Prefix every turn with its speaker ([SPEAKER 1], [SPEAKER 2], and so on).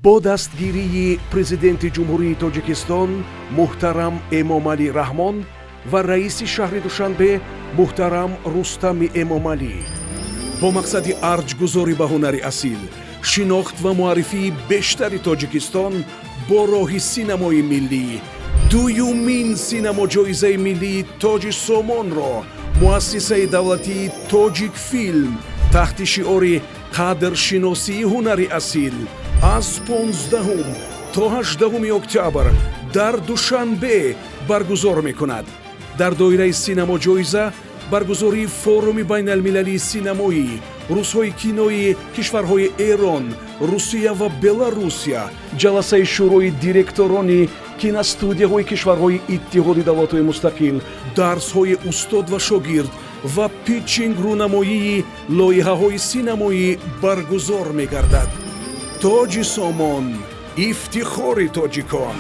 [SPEAKER 1] Бо дастгирии Президенти Ҷумҳурии Тоҷикистон муҳтарам Эмомалӣ Раҳмон ва раиси шаҳри Душанбе муҳтарам Рустами Эмомалӣ, бо мақсади арҷгузорӣ ба ҳунари асил, шинохт ва муаррифии бештари Тоҷикистон бо роҳи синамои миллӣ, дуюмин синамоҷоизаи миллии Тоҷи Сомонро муассисаи давлатии «Тоҷикфилм» таҳти шиори «Қадршиносии ҳунари асил» аз 15 то 18 октябр дар Душанбе баргузор мекунад. Дар доираи синамоҷоиза баргузории форуми байналмилалии синамоӣ, рӯзҳои кинои кишварҳои Эрон, Русия ва Беларусия, ҷаласаи шӯрои директорони киностудияҳои кишварҳои Иттиҳоди Давлатҳои Мустақил, дарсҳои устод ва шогирд ва питчинг, рӯнамоии лоиҳаҳои синамоӣ баргузор мегардад. Тоҷи Сомон, ифтихори тоҷикон.